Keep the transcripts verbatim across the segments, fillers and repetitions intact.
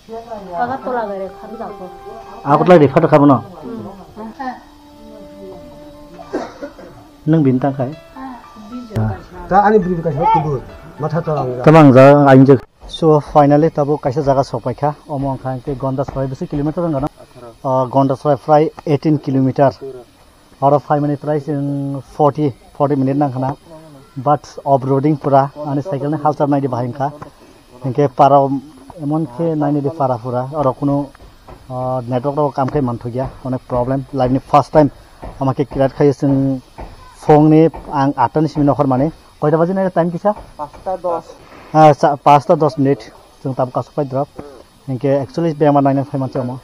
Agartala bai refer jago. Agartala refer kha bono? Hmm. Nwng bini tang khai? Ta ani bwrwi kaisa kubur, matha tola ang ja. Tamo ang ja, ang je. So, finally, tabuk kaisa jaga sok paikha. Omo wngkha hwnkhe Gondasrai bisi kilometer wngkha na? Ah, Gondasrai prai eighteen kilometer. Oro phaimani prai chwng forty, forty minute nangkha na. But off-roading pura, ani cycle ni halchar naidi bahai wngkha. Hinkhe para emon khe nainidi para pura, oro kunu, ah, network rok kam khai manthokya, onek problem. Life ni first time ama khe create khai chwng phone ni ang atta ni simi nokhor mani. Koita baje nai time kisa? Pasta dos. Ah, sa-, pasta dos minute. Chwng tabuk kasuk pai drop. Hinkhe actually bemar naina phai manse omo.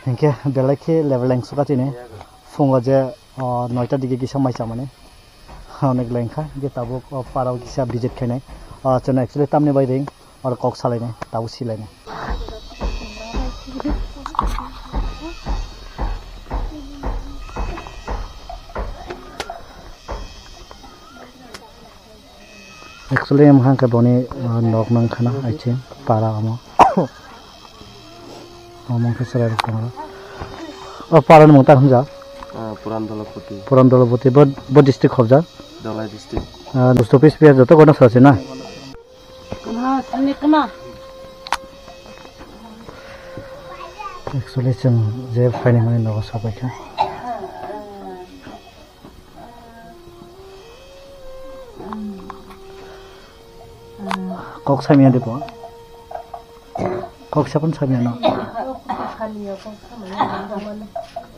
Hinkhe belai khe level lang suka chini. Phungo je, o, noita digi kisa mai chamani. Onek lengkha, hinkhe tabuk o parao kisa visit khainai. O, chwngno actually tamni bai ring, oro kok salainai, tabuk silainai. Actually, em hangke boni, uh, nok nang khana, I think, para omo. Omo khe chwrai rok tongo. O para ni mung ta hwnjak? Ah, Puran Dolopoti. Puran Dolopoti, bo, bo district khobjak? Dholai district. Ah, post office pi joto gona sase na? Kana, sani kana. Actually, chwng je phaini mani nogo sabaikha. Kok samya de bo. Kok sapon samya no.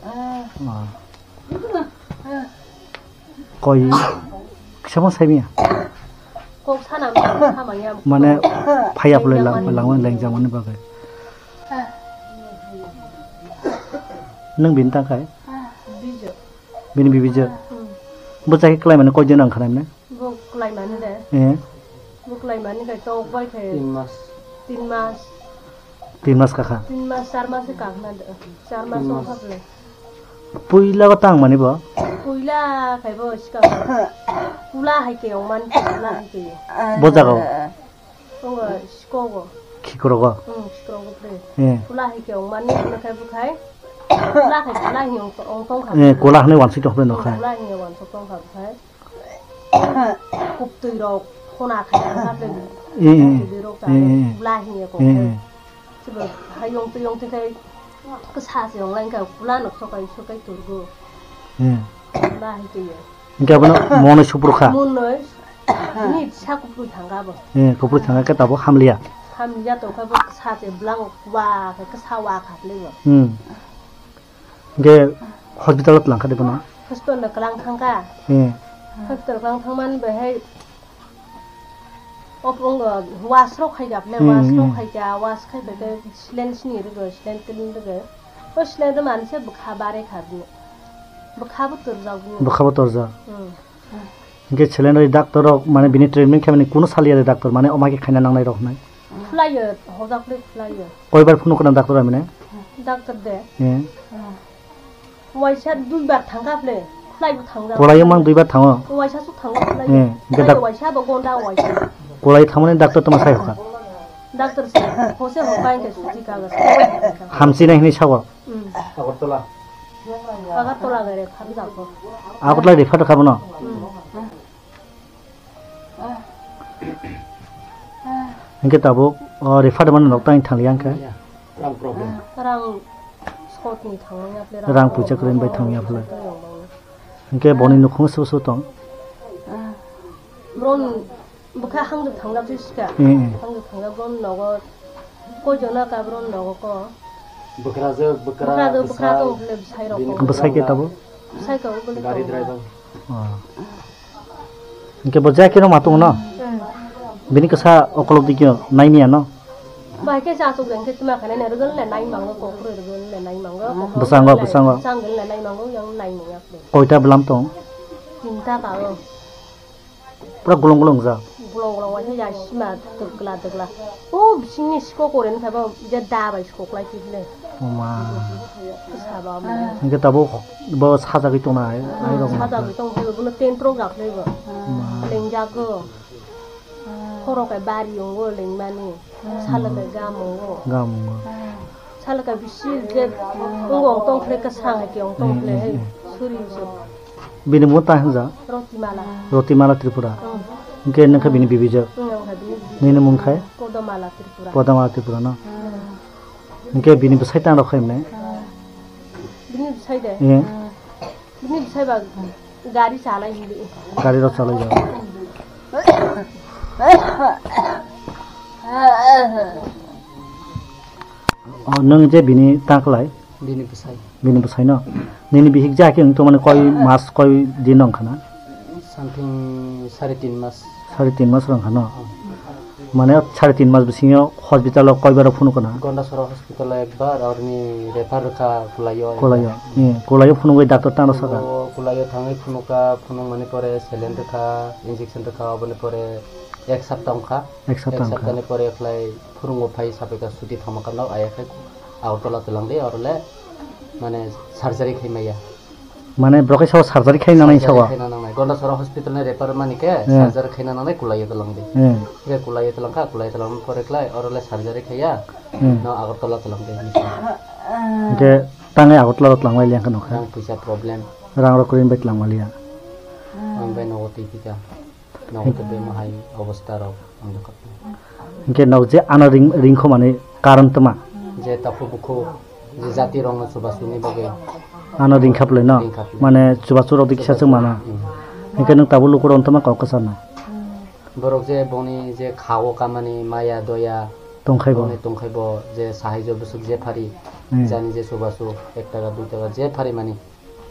Ah. Koi sapon samya. Kok sana samya. Mane phaya pulai lang lang lang jang mani bagai. Nang bintang kai. Bini bibijwk. Hmm. Bwchai khe kwlaimani koi din wng kha nai mane? Bo kwlaimani de. Eh. Bo kwlaimani khe tok bai khe. Tin mas. Tin mas. Tin mas kakha. Tin mas, char mas khe kakna de. Char mas wng kha bwle. Puila o tang mani bo? Puila khai bo sikang. Pula hai khe wng man, pula hai khe. Bo jaga o? Tongo, sikogo. Khikrogo? Hmm, sikogo pre. Eh. Kula hai khe ongmani, hwnwi khai bwkhai. Kula khai kula hi ong, ong tong kha. Eh, kula hwnwi wansuk tong kha bwkhai. Kula hi wansuk tong kha bwkhai. Kuptwi rok khona khai kha pre. Eh, eh. Kuptwi rok ta. Eh, eh. Kula hi ko. Eh, eh. Chibo hayung tuyung twi khai kwsa se ong lai kha, kula nok sokai sokai turgo. Eh. Kula hai twi. Hingke abono monoi suprukha. Monoi. Ni sa kupui thangka bo. Eh, kupui thangka khe tabuk hamliya. Hamliya tongkha bo sa se bwlang wa khe kasa wa kha le bo. Hmm. Hingke hospital o twlang kha de bono. Hospital no kwlang thangka. Eh. Hospital kwlang thangmani bahai opo wng was rok khai kha le, hmm, was rok khai kha, was khai kha khe saline sini rwgo, saline twlwng rwgo. O saline rwmani se bwkha bare kha bini. Bwkha bo torjak bini. Bwkha bo torjak. Hmm. Hingke saline rwi doctor rok mane bini treatment khaimani kunu saliya de doctor mane oma khe khaina nangnai rok hinwi. Khwlaiyo, hojak le khwlaiyo. Koibar phunu kana doctor amine? Doctor de. Eh. Waisa duibar thangkha ble, khwlaibo thangjak. Kolai mang duibar thango. Waisa su thango khwlai. Eh, hingke khwlai waisa bo gonda waisa. Kolai thangmani doctor tongma sai hokha. Doctor se, hose hokai ke suji kaga. Hamsi nai hinwi sago. Hmm. Agartala. Agartala gare kharu jago. Agartala refer kha bono. Hmm. Hingke tabuk, o, refer mani nok tang thangli ang khe. Rang problem. Rang sot ni thangmani aple rang puisa kwrwi bai thangya phle. Hingke boni nukhung su su tong. Bron Bwkha hangjwk thangjak se sika. Eh, eh. Hangjwk thangjak bron nogo. Koi jona ka bron nogo ko. Bwkrajwk, bwkra, bwkrajwk, bwkra bwsai, tong le bwsai rok bini ko. Bwsai ke tabo? Bwsai ko bole gari tong driver. Oh. Hingke bo jai khe no ma tongo no? Hmm. Bini kasa okolog dikyo naini ano? Bai khe cha chuk jang khe tuma khane ne rwgwlni le nai mango, kokroi rwgwlni le nai mango, kokroi bwsango, rwgwlni le bwsango. Bwsango le nai mango, yang nai manya. Koita bwlam tong? Tinta ka o. Pura gulong gulong wngjak. Gulong gulong waisa ya sima twkla twkla. O bisingni siko kore wngkha bo je da bai siko klai khe le. O ma. Kisa ba mo. Hingke tabuk bo sajagwi tongna ai, ai rok. Sajagwi tong phai bo, bono tent rok jak phai bo. Ma. Lengjak go. Khorok kai bari ongo lengmani, salo kai gam ongo. Gam ongo. Salo kai bisi je ongo ong tong khle ka sang hai ke ong tong khle hai suri se. Bini mung ta hwnja? Rotimala. Rotimala Tripura. Hmm. Hwnkhe nokha bini bibijak. Hmm, nokha bini bibijak. Nini mung khai? Podomala Tripura. Podomala Tripura no. Hmm. Hwnkhe bini bwsai tang rok khai mwnai? Bini bwsai de? Eh. Bini bwsai ba gari chalai hindi. Gari rok chalai jago. Oh, nwng je bini tang khlai? Bini bwsai. Bini bwsai no? Nini bihik ja khe wng tongmani koi mas, koi din wng khana? Something sare tin mas. Sare tin mas wng khana? Oh. Mane sare tin mas bisingo hospital o koi bar phunuk khana? Gondasora hospital o ekbar, aroni refer rwkha Kulaio. Kulaio. Eh, Kulaio phunugwi doctor tang rw saka? O Kulaio thangwi phunukha, phunuk mani pore saline rwkha, injection rwkha, oboni pore ek sapta wngkha. Ek sapta wngkha. Ek sapta ni pore khlai phurungo phai sapaikha, suti thangma kha nok, ayakhai Agartala twlang di, oro le mane surgery khai maya. Mane borok kaisa surgery khai nanai sago? Surgery khai nanai. Gondasora hospital ni refer mani khe surgery khai nanai Kulaio twlang di. Eh. Khe Kulaio twlang kha, Kulaio twlang pore khlai oro le surgery khaiya. Hmm. No Agartala twlang di. Hwnkhe tangwi Agartala twlang lai liya khe nokha? Rang puisa problem. Rang rok kwrwi bai twlang maliya. Ang bai nogo twi pika. Nogo to bemo hai obostha rok ang dokha. Hwnkhe nok je ano ring, ringkho mani karon tma? Je takhuk bukhuk, je jati rokno chubachu ni bagwi. Ano ringkha phlai no? Ringkha phlai. Mane chubachu rok di kisa chwng mano. Hmm. Hwnkhe nwng tabuk lukurok tma kok kwcharno? Borok je boni je kha-o kamani maya doya tongkhai bo. Boni tongkhai bo je sahaijo bwswk je phari. Hmm. Jani je chubachu ek taka dui taka je phari mani.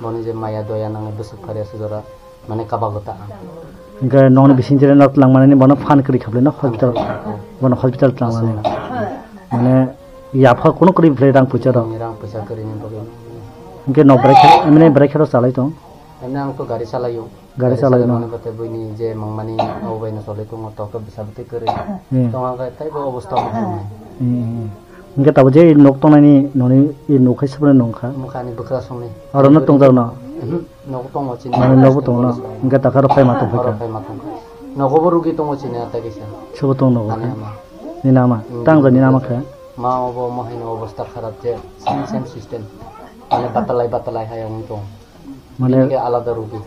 Boni je maya doya nangnai bwswk phari aswk jora mane kabago ta ang. Hwnkhe nokni bising jera nok twlang manani bono phan kwrwi kha bwlai no hospital, bono hospital twlang manani. Mane yapha kuno kwrwi bwlai rang puisa rok. Rang puisa kwrwi ni bagwi. Hwnkhe nok bwrwi khe, emne bwrwi khe rok chalai tong? Emne ang to gari chalaio. Gari chalai no. Gari chalaimani bwtwi buini je mangmani abo bai no cholai tongo, tok tok bwsa bwtwi kwrwi. Hmm. Tong ang khe teibo obostha mo. Hmm, hmm. Hwnkhe tabuk je nok tongnaini noni i nok hai saboni nongkha. Mokha ni bwkra songni. Aro no tongjak no? Mhm. Nogo tongo chini. Mane nogo tongo no? Hwnkhe takharo phai ma tongphai kha. Aro phai ma tongkha. Nogo bo rugi tongo chini ata kisa. Sobo tong nogo khe? Ani ama. Nini ama? Hmm. Tang jani ama khe? Ma obo mo hai no obostha kharap je same same system. Mane batalai batalai hai wng tong. Mane bini khe alada rugi.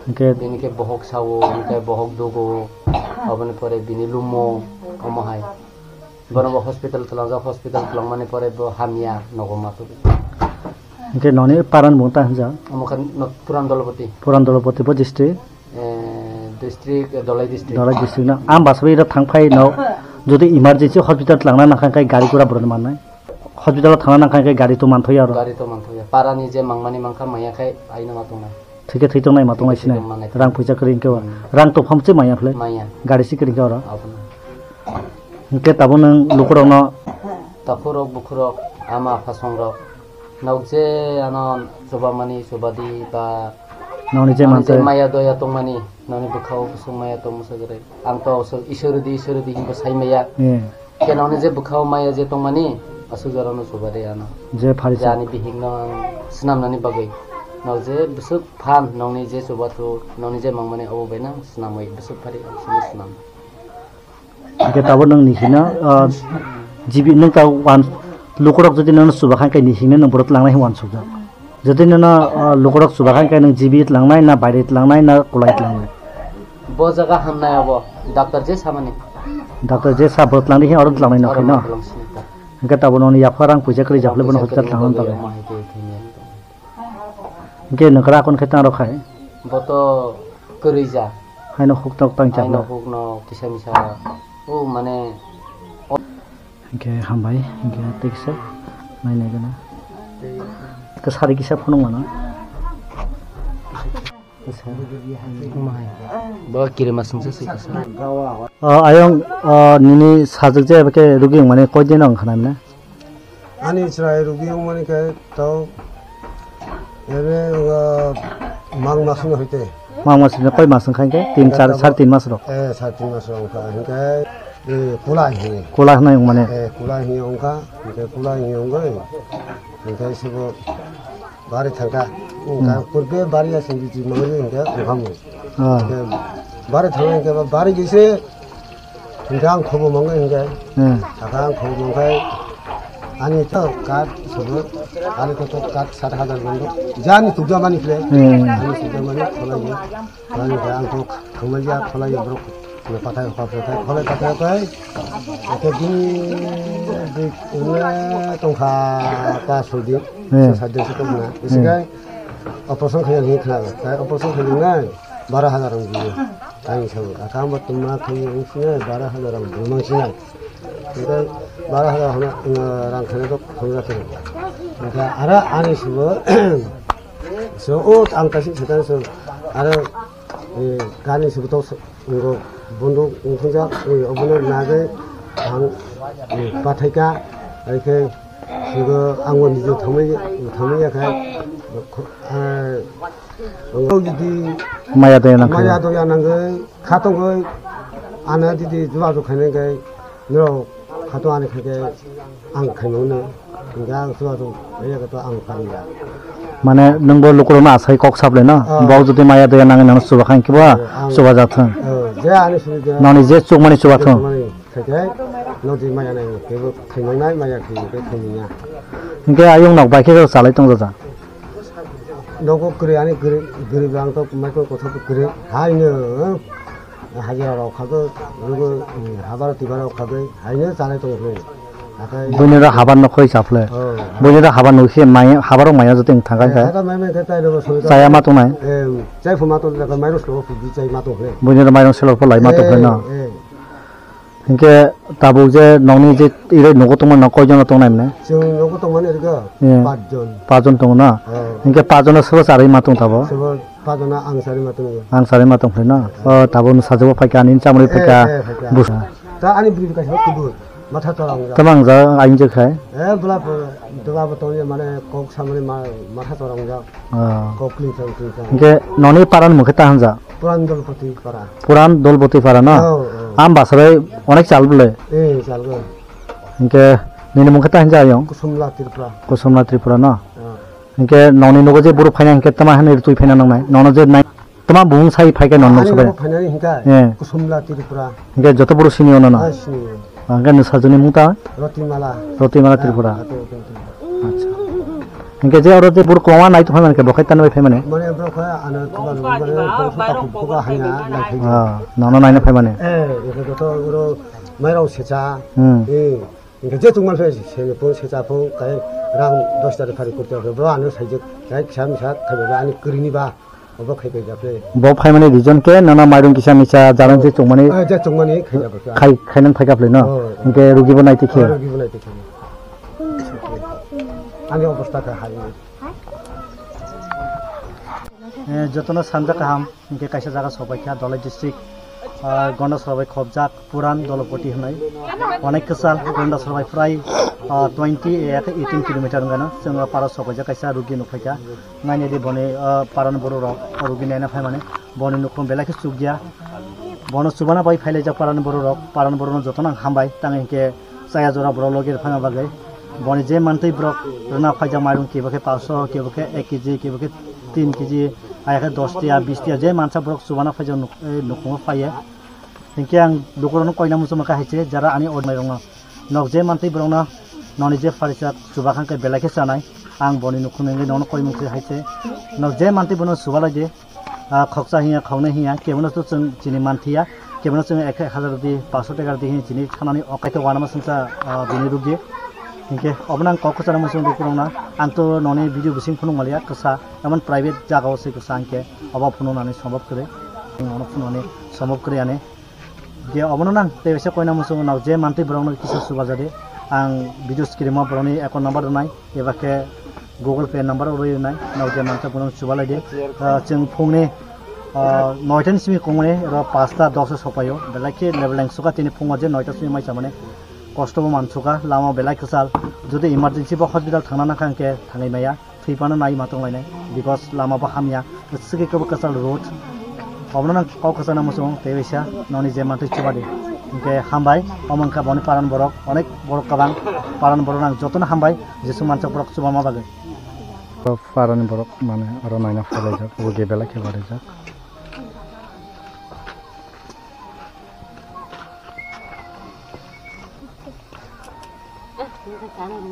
Hwnkhe bini khe bohok sao, hwnkhe bohok dugo, aboni pore bini lumo, omo hai. Bono bo hospital twlangjak, hospital twlangmani pore bo hamya, nogo ma tugo. Hwnkhe noni paran bung ta hwnjak? Omo khe no Puran Dolopati. Puran Dolopati bo district? Eh, district, eh, Dholai district. Dholai district na. Am basai ro thang phai no, jodi emergency hospital twlangna nangkha khe gari gura boroni mannai? Hospital o thangna nangkha khe gari to manthoya oro. Gari to manthoya. Para ni je mangmani mangkha maya khai aino ma tongnai. Thike thwi tongnai ma tongnai sinai. Thike thwi tongnai. Rang puisa kwrwi hwnkhe o. Hmm. Rang tongpham se maya phle. Maya. Gari se kwrwi hwnkhe oro. Abono. Hwnkhe tabuk nwng lukurokno. Takhurok bukhurok ama apha songrok. Nok je ano chubamani chubadi ba. Nokni je mantwi. Maya doya tongmani. Nokni bwkhao bwswk maya tongmasa kwrwi. Ang to isor di isor di hinba sai maya. Hmm. Khe nokni je bwkhao maya je tongmani, aswk jorano chuba de ano. Je phari je sa. Ani bihikno ang swnamnani bagwi. Nok je bwswk phan nokni je chubachu, nokni je mangmani obo bai nang swnamwi bwswk phari ang swnam swnam. Hwnkhe tabuk nwng ni hino, ah, G B nwng ta wan lukurok jodi nono chuba kha khe ni hino nwng borok tlangnai hwnwi uansukjak. Jodi nono, ah, lukurok chuba kha khe nwng G B tlangnai na baire tlangnai na kulai tlangnai? Bo jaga hamnai abo, doctor je samani. Doctor je sa bo tlang di, oro tlangnai nokhe no. Oro tlang sini ta. Hwnkhe tabuk noni yapha rang puisa kwrwi jak philai bono hospital tlangnani bagwi. Rang puisa kwrwi bagwi omo hai khe thwini. Hwnkhe nwng kwrak hwn khe tang rok khai? Bo to kwrwi ja. Haino huk tok tang chak. Haino huk no kisa misa. O mane. Hwnkhe hambai, hwnkhe tei kisa nai nai gana. Tei kwsari kisa phunuk mano. Bo kirima singsa se kisa. O, ayang, o, nini sajwk je abo khe rugi wngmani koi din wng kha nai mane? Ani chwrai rugi wngmani khe to ebe, o, mang mas wngwi hoite. Mang mas wngwi koi mas wngkha hinkhe? Tin, sar, sar tin mas rok. Eh, sar tin mas rok wngkha hinkhe, eh, kula hinwi. Kula hinwi wngmani? Eh, kula hinwi wngkha, hinkhe kula hinwi wngwi, hinkhe sibo bari thangkha. Wngkha, hmm, purbe bari ya sindi ji mangri hinkhe wngkha mui. Ah. Hinkhe bari thangkha hinkhe bari gise Hingke ang khobo mangkha hingke. Hmm. Saka ang khobo mangkha. Ani to card sobo. Ani to, to card sat hajar mangkha. Jani tukja mani kle. Hmm. Ani tukja mani kholai. Kholai hingke ang to khangmai ya kholai borok. Pathai, pathai, pathai, kholai pathai, pathai. Eke di, di, ini tongkha pas soi di. Hmm. Sat din se tongkha. Hmm. Isikai operation khaya ni khna. Kai operation khaya ni. Bara hajar rang biyo. Ang sabo. Akam bo tuma khayo wngsinai bara hajar rang bumang sinai. Tei bara hajar hona, uh, rang khana dok khongra khe. Tei ara ani sabo. So o ang kasi setan so. Ara, eh, gani sabo to so, ngo bondo ngkhunja, eh, obono nage ang, eh, pathaika. Ai khe sabo ang bo nijo thamai, thamai ya kha. Eh, Ang jodi maya doya nang maya khe. Doya nangwi, khatungwi, ano jodi jora jok khainai khe, norok khatung ani khaikhe ang khaimano. Hingkhe ang jora jok khainai khe to ang pariya. Mane nwngbo lukurokno asai kok saplai no? Ah. Bok jodi maya doya nangwi nang chuba khain khe bo, ah, ang chuba jathwng. Ah, je ani suri je. Noni je chukmani chuba thwng. Chukmani khaikhe, nodi maya nangwi khe bo khaimangnai, maya khe khe khaimanya. Hingkhe ayung nok bai khe chalai tong jaja. Nogo kwrwi ani kwrwi, kwrwi bwlang tok maikwrwng kothok kwrwi. Haino hajira rok khago, nogo, eh, habar tibar rok khago, haino chanai tongo hwnwi. Akai buini ro habar no khoi chaphle. Oh. Buini ro habar no khe mai, habar rok maya joteng thangai khe. Eh, habar mai mai khe tai nogo soi chaya ma tongnai. Eh, chai phu ma tong, mai ro slo phu di chai ma tong hwnwi. Buini ro mairong selo phu lai ma tong hwnwi no. Eh, eh. Hinkhe tabuk je nokni je iroi nogo tongmani nok koijon tongnai mane? Chwng nogo tongmani rwgo. Eh. Pachjon. Pachjon tongo na? Oh. Hinkhe pachjon no sobo charwi ma tong tabo? Sobo pachjon no ang charwi ma tongo. Ang charwi ma tong phai na? Oh, tabuk no sajabo phaikha, ani chamri phaikha. Eh, eh, phaikha. Bus. Ta ani bwrwi kaisa kubur. Matha chora wngjak. Tamo ang ja, ang je khai. Eh, bwla bo, bwla bo tongya mane kok samani ma, matha chora wngjak. Ah. Kok kling chang kling chang. Hinkhe noni paran mukhe ta hanja? Puran Dolpati para. Puran Dolpati para no? Oh, oh. Am basai onek chal bole. Eh, chal go. Hinkhe nini mukhe ta hanja ayong? Kusumla Tripura. Kusumla Tripura no? Oh. Hinkhe noni nogo je buru phaina hinkhe tama hwnwi twi phaina nangnai. Nono je nai tama bumung sai phaikhe nono. Ani sobai. Nogo phainani hinkhe, eh, Kusumla Tripura. Hinkhe joto buru sini ono no? Ah, sini. Hinkhe nini sajwkni mung ta? Rotimala. Rotimala Tripura. Ah, Rotimala Tripura. Acha. Hinkhe je oro je buru kwbangma nai tongphai mani khe bo khai tanwi phaimani? Mane bro kha ano tuba lugu mane bro kha takhuk phuga hanya nai phai. Ah, nono naina phaimani? Eh, eko joto oro mairok secha. Hmm. Eh, hinkhe je tongmal phai seni phung secha phung kai rang dos tari phari kurte bro ano saijak kai kisa misa khai ani kwrwini ba. Obo khai paijak le. Bo phaimani reason khe nana mairung kisa misa jalan je chungmani. Ah, je chungmani khai jak kha. Khai, khainang phaikha phle no. Oh, oh. Hinkhe rugi bo nai tikhe. Oh, rugi bo nai tikhe. Ani obostha kha hai. Eh, jotono sanja kaham, hinkhe kaisa jaga sobaikha Dhalai district, ah, Gondasora bai khobjak. Puran Dolopoti hwnwi onek kwchal Gondasora bai prai, ah, twenty, eh, eighteen kilometer wngkha no. Chwng o para sokoijak kaisa rugi nukphaikha. Nainedi boni, ah, parani borok rok o rugi naina phaimani. Boni nukhung belai khe chukya. Bono chubana bai phailaijak parani borok rok. Parani borok no jotono ang hambai. Tang hinkhe chaya jora borok logi rwphaima bagwi. Boni je mantwi borok rwna phaijak mairung kebo khe paanso, kebo khe ek kg, kebo khe tin kg, ayakhe dos tiya, bis tiya je mansa borok chubana phaijak nuk-, eh, nukhungo phaiya. Hinkhe ang lukurokno koina muchungma khe hai se, jara ani o mairokno nok je mantwi borokno noni je pharijak chubakhang khe belai khe chanai, ang boni nukhung nungwi nono koimung khe hai se, nok je mantwi bono chubalai di, ah, khoksa hiya, khoknwi hiya, kebono to chwng chini manthiya, kebono chwng ek hajar rwdi, paanso taka rwdi hiya chini thanani okai khe uanama swngsa, ah, bini rugdi. Hinkhe obono ang kok kwchana muchung lukurokno, ang to noni video bising phunuk maliya kwsa, emon private jagao se kwsa hinkhe, obo phunuknani sombhob kwrwi, nono phunuknani sombhob kwrwi ani. Je obono nang tei waisa koina muchungo nang je mantwi borokno kisa chuba jadi. Ang video screen o borokni account number rwnai, eba khe Google Pay number o rwi rwnai, nang je mantwi borokno chuba lai di. Ah, chwng phungni, ah, noita ni simi kongmani oro pasta dos o sopaio, belai khe level ang suka tini phungo je noita simi mai chamani kosto bo man suka, lama belai kwchal. Jodi emergency bo hospital thangna nang kha hwnkhe thangwi maya. Thwi phano nai ma tong lainai, because lama bo hamya, swkhe kebo kwchal road. Obono nang kok kwchana muchung tei waisa noni je mantwi chuba di. Hinkhe hambai, omo wngkha boni paran borok, onek borok kwbang paran borok nang jotono hambai, Jisu manchak borok chubama bagwi. Paran borok mane aro naina phailaijak, bo ge belai khe barijak. ang